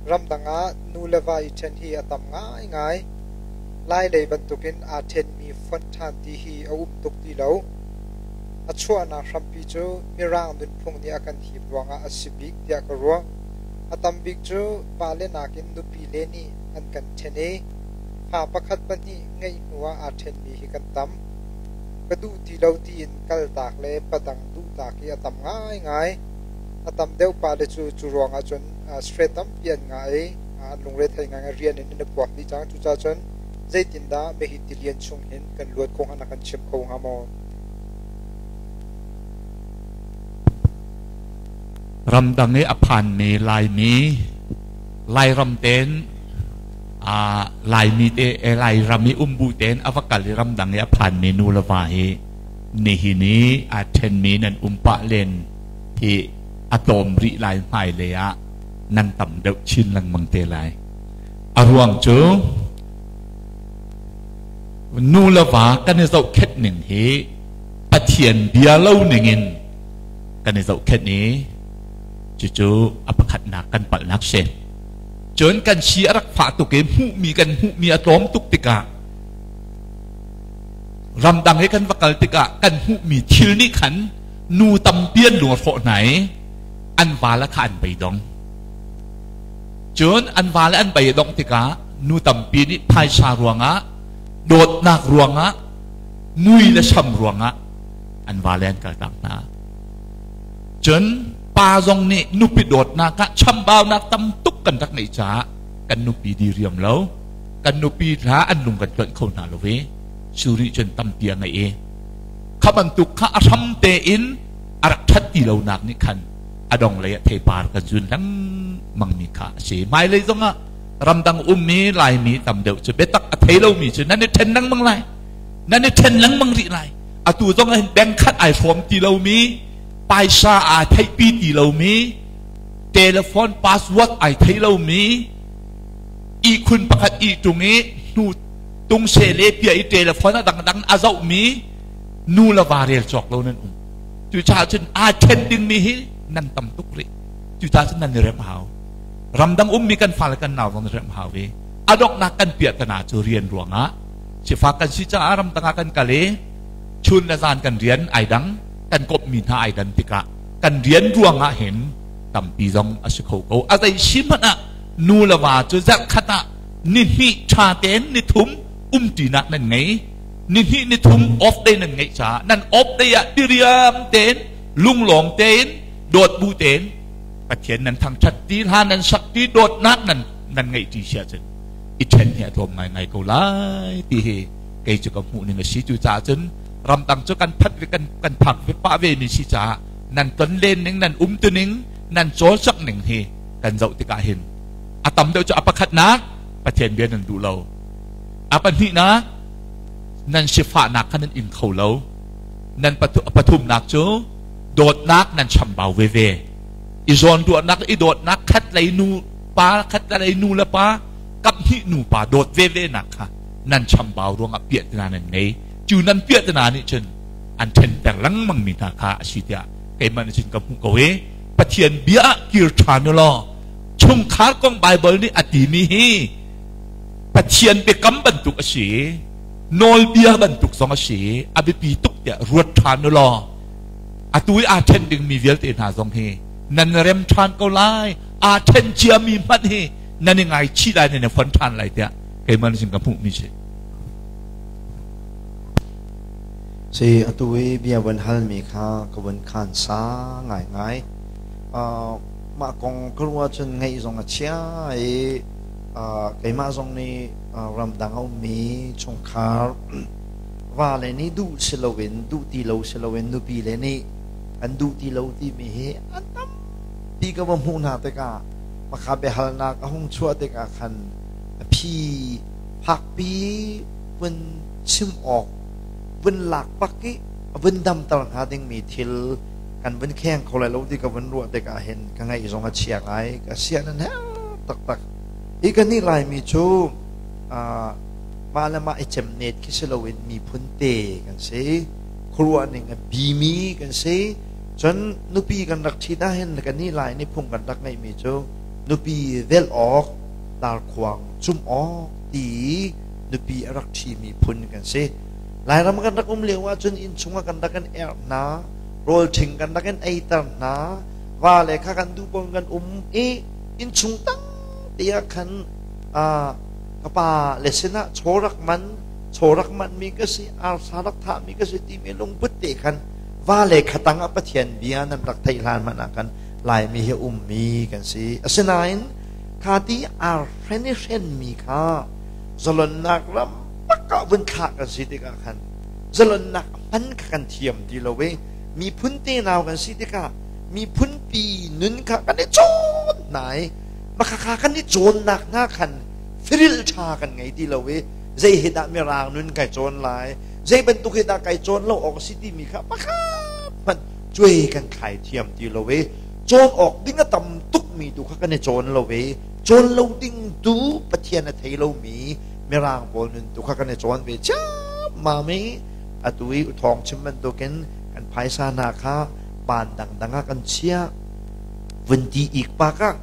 Ramdang ah nu le va i ṭhen hi a tam ngaingai. Lailei bantukin aa ṭhenmi fonh ṭhan ti hi a um tuk ti lo. A chuahnak hrampi cu Mirang nunphung nih a kan hip ruangah a si bik tiah ka ruah. A tam bik cu pale nakin nupile nih an kan ṭhen i fa pakhat pahnih ngeih hnuah aa ṭhenmi hi kan tam. Ka duh ti lo tiin kaltak le padang duhtak hi a tam ngaingai. A tam deuh pale cu cu ruangah cun stress tampi an ngah i an lungrethei ngai rian in an i puak dih cang. Cucaah cun zeitindah mehhi tilian chung hin kan luat kho hnga na kan chim kho hnga maw? Ramdang i a phanmi Laimi Lairam tein Laimi te Lairam i umbu tein a va kal i ramdang i a phanmi nu le va hi nihin i aa ṭhenmi nan um pah len hi a tlawm rih lai hmailei ah nan tam deuh chin lengmang te lai. A ruang cu nu le va kan i zohkhenh ning hi Pathian bia lo ningin kan i zohkhenh i cucu a pakhatnak kan palhnak si. Cun kan si a rak fah tuk i hmuhmi kan hmuhmi a tlawm tuk tikah ramdang i kan va kal tikah kan hmuhmi thil nih khan nu tampi an lung a hrawh hna i an vale kha an beidong. Cun an vale an bei a dongh tikah nu tampi nih phaisa ruangah dawtnak ruangah mui le sam ruangah an vale an kaltak hna. Cun pa zong nih nupi dawtnak ah chambaunak tam tuk kan rak ngeih caah kan nupi diriam lo kan nupi hla an lung kan tluanh kho hna lo i suri cun tampi a ngeih i kha bantuk kha a hram tein a rak ṭhat ti lonak nih khan a dong lei ah theipar kan zun lengmang mi kha a si. Hmailei zongah ramdang ummi Laimi tam deuh cu biatak a thei lomi cu nan i ṭhen lengmang lai. Nan i ṭhen lengmang rih lai. Atu zong ah hin bank khat ai hrawm ti lomi, paisa aa theihpi ti lomi, telephone password ai thei lomi, ihkhun pakhat ih ṭung i hnu tung se le pia i telephone a dangdang a zohmi nu le va rel cawk lo nan um. Cucaah cun aa ṭhen dingmi hi nan tam tuk rih. Cucaah cun nan i remh hau. Ramdang ummi kan fale kan nau zong remh hau i a donghnak kan piahtana cu rian ruangah sifak kan si caah ramdang ah kan kal i chun le zan kan rian ai dang kan komhmi hna ai dan tikah kan rian ruangah hin tampi zong a si kho ko. A zei si hmanh ah nu le va cu zarh khat ah ni hnih ṭha tein ni thum umṭinak nan ngei. Ni hnih ni thum off day nan ngeih caah nan off day ah diriam tein lunglawm tein dawt bu tein Pathian nan thangṭhat ti hla nan sak ti dawtnak nan nan ngeih ṭi sia cun i ṭhen hi a tlawm ngaingai ko lai ti hi kei cu ka hmuh ning a si. Cucaah cun ramdang cu kan phanh ve kan kan phak ve pah ve mi si caah nan ton len ning nan umtu ning nan cawlcangh ning hi kan zoh tikah hin a tam deuh cu a pakhatnak Pathian bia nan duh lo, a pahnihnak nan sifahnak kha nan ing kho lo, nan pathumnak cu dawtnak nan chambau veve, i zawnruahnak i dawtnak khat lei nu pa khat lei nu le pa kap hnih nu pa dawt veve nak kha nan chambau ruangah piahtana nan ngei. Cu nan piahtana nih cun an ṭhenter lengmang mi hna kha a si tiah keimah nih cun ka hmuh ko i Pathian bia ah kir ṭhan u law chungkhar kong Baibal nih a timi hi Pathian biakam bantuk a si, nawlbia bantuk zong a si, a biapi tuk tiah ruat ṭhan u law atu i aa ṭhen dingmi vialte hna zong hi nan rem ṭhan ko lai, aa ṭhen ciami hmanh hi nan i ngaichih lai, nan i fon ṭhan lai tiah keimah nih cun ka hmuhmi si. Si atu i bia van halmi kha ka vun khan sa ngaingai. Mah kong ka ruah cun ngaih zong a chia i keimah zong nih ramdang a ummi chungkhar vale nih duh si loin duh ti lo si loin nupi le nih an duh ti lo timi hi an tampi ka va hmuh hna tikah makha biahalnak a hung chuah tikah khan a phi fakpi vun chim awk vun lak bak i a vun damter hnga dingmi thil kan vun kheng kho lai lo ti ka vun ruah tikah hin ka ngaih zong a chia ngai, ka sia nan her taktak. Hi kan nih Laimi cu mah le mah i cemnet khi si loin miphun te kan si, khuaruah ning a bimi kan si. Cun nupi kan rak ṭhit ahhin kan nih Lai nih phung kan rak ngeihmi cu Nupi velh awk, darkhuang cumh awk ti nupi a rak ṭhimi phun kan si. Lairam kan rak um lio ahcun innchung ah kan rak in erh hna, rawl ṭhing kan rak in eiter hna, va le kha kan duh paoh in kan um i innchung tang te ah khan ka pa le sinah chaw rak man, chaw rak manhmi ka si, arsa rak thahmi ka si timi lungput te khan va le khatang ah Pathian bia nan rak theih hlan hmanh ah khan Laimi hi ummi kan si. Asinain kha ti ar hren i hrenmi kha zalonnak ram bak ah vun thlah kan si tikah khan zalonnak hman kha kan thiam ti lo i miphun tenau kan si tikah miphun pi nun kha kan i cawn hna i makhakha kan i cawnnak hna khan firil ṭha kan ngei ti lo i zei hi dah mirang nun kai cawn lai zei bantuk hi dah kai cawn lo awk a si timi kha pakhat hmanh cuai kan thlai thiam ti lo i cawn awk ding a tam tukmi tu kha kan i cawn lo i cawn lo ding tu Pathian a thei lomi mirang pawl nun tu kha kan i cawn ve ciammam i atu i thawng chim bantukin kan phaisa hna kha ban dangdang ah kan chiah vun ti ik pak ah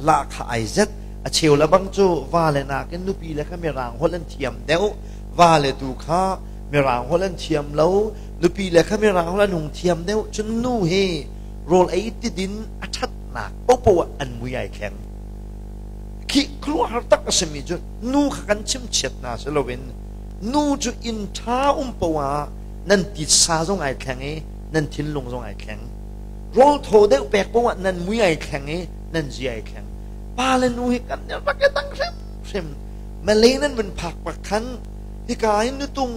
la kha ai zet a cheu le bang cu va le nakin nupi le kha mirang holh an thiam deuh va le tu kha mirang holh an thiam lo nupi le kha mirang holh an hung thiam deuh cun nu hi rawl ei tidin a ṭhatnak popoh ah an mui ai thleng khi khuaruahhar tak a simi cu nu kha kan chim chiat hna si loin nu cu inn ṭha um poah ah nan titsa zong ai thleng i nan thinlung zong ai thleng rawl thaw deuh pek poah ah nan mui ai thleng i nan zia ai thleng pa le nu hi kan rak i dang hrimhrim Malay nan vun phak pak khan hika in nutung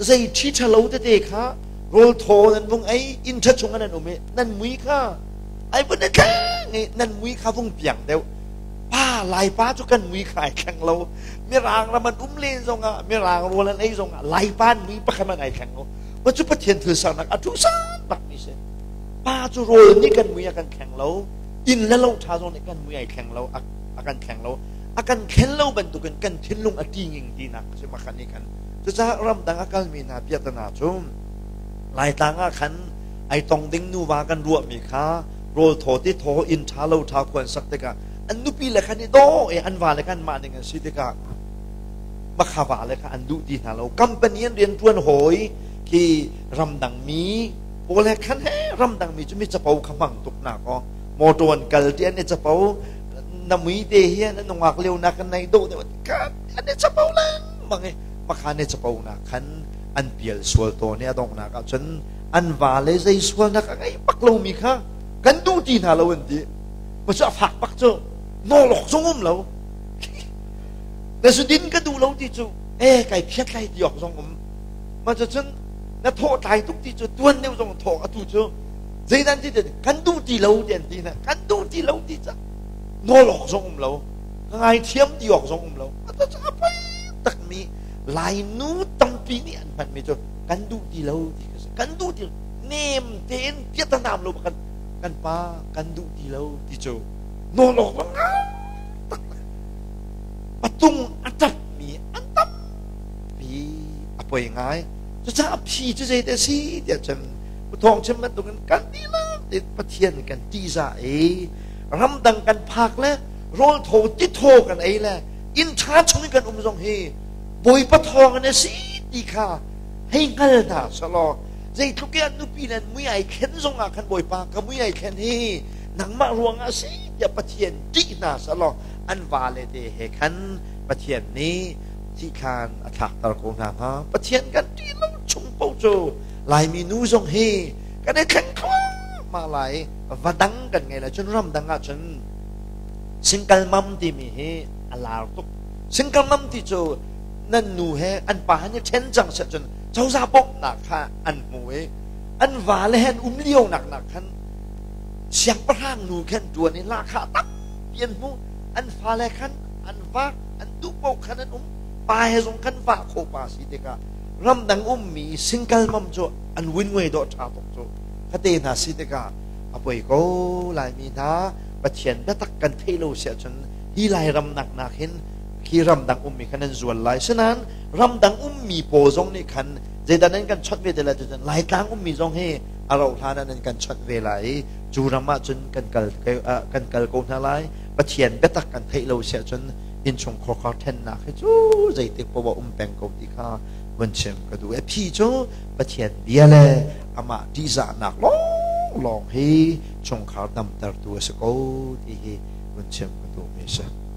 zei ṭhi ṭhalo tete kha rawl thaw nan vung ei inn ṭha chung ah nan um i nan mui kha ai vun i thleng i nan mui kha vung piang deuh pa laipa cu kan mui kha ai thleng lo mirang ram an um len zongah mirang rawl an ei zongah laipa an mui pakhat man ai thleng lo ma cu pathian thil sernak a ṭhu san bak mi si pa cu rawl nih kan mui a kan thleng lo inn le lo ṭha zong nih kan mui ai thleng lo a kan thleng lo a kan thlen lo bantukin kan thinlung a ṭinging tinak a si makhan nih khan cucaah ramdang a kalmi hna piahtana cu Laitlang ah khan ai tong ding nuva kan ruahmi kha rawl thaw ti thaw inn ṭha lo ṭha khuan sak tikah an nupi le khan i daw i an va le khan mah ning an si tikah makha va le kha an duh ti hna lo company an rian ṭuan hawi khi ramdang mi pawl he khan he ramdang mi cu mi capo kha hmang tuk nak aw motor an kal ti an i capo na mui te hian an nungak lio nak kan nei do deuh ka an i capo lengmang i makha ne capo nak khan an pial sual tawn i a donghnak ah cun an va le zei sualnak a ngei bak lomi kha kan duh ti hna lo an ti ma cu a fak bak cu nawlok zong um lo na zudin ka duh lo ti cu e kai phiat lai ti awk zong um ma cu cun na thawh tlai tuk ti cu tuan deuh zong thawh atu cu zeidan ti kan duh ti lo ti an ti na kan duh ti lo ti ca nawl awk zong um lo ka ngaithiam ti awk zong um lo a poi takmi Lainu tampi nih an hmanmi cu kan duh ti lo ti kha si kan duh ti nem tein piatanam lo kan kan pa kan duh ti lo ti cu nawl awk zong tak patung a ṭapmi an tampi a poi ngai cucaah a phi cu zei te si tiah cun thawng chim bantukin kan dihlak tein Pathian kan ṭihzah i ramdang kan phak le rawl thaw tithaw kan ei le inn ṭha chung i kan um zong hi Bawipa thawng in a si ti kha hei hngal hna selaw zeitluk i an nupi le an mui ai thlen zongah khan Bawipa ka mui ai thlen hi nangmah ruangah a si tiah Pathian ṭih hna selaw an vale te he khan Pathian nih thihthlan a thlakter ko hna hnga. Pathian kan ṭih lo chung paoh cu Laimi nu zong hi kan i thleng thluahmah lai va dang kan ngei lai cun ramdang ah cun single mom timi hi a lar tuk single mom ti cu nan nu he an pa he ni ṭhen cang seh cun cozah bawmhnak kha an hmu i an va le he an um lio nak nak khan siangpahrang nu khan ṭuan i lahkhah tampi an hmu an fale khan an vak an duh paoh khan an um pa he zong kan vah kho pa si tikah ramdang ummi single mom cu an win ngui dawh ṭha tuk cu khate hna si tikah a poi ko Laimi hna Pathian biatak kan theih lo si ahcun hi Lairam nak nak hin khi ramdang ummi khan an zual lai sinain ramdang ummi pawl zong nih khan zeidah nan kan chawnh ve te lai cun Laitlang ummi zong hi a rauh hlan ah nan kan chawnh ve lai i cu ram ah cun kan kal kan kal ko hna lai. Pathian biatak kan theih lo si ahcun innchungkhar kha ṭhennak hi cu zeitik poah um peng ko ti kha vun chim ka duh. A phi cu Pathian bia le amah ṭihzahnak lawnglawng hi chungkhar damtertu a si ko ti hi vun chim ka duhmi a si.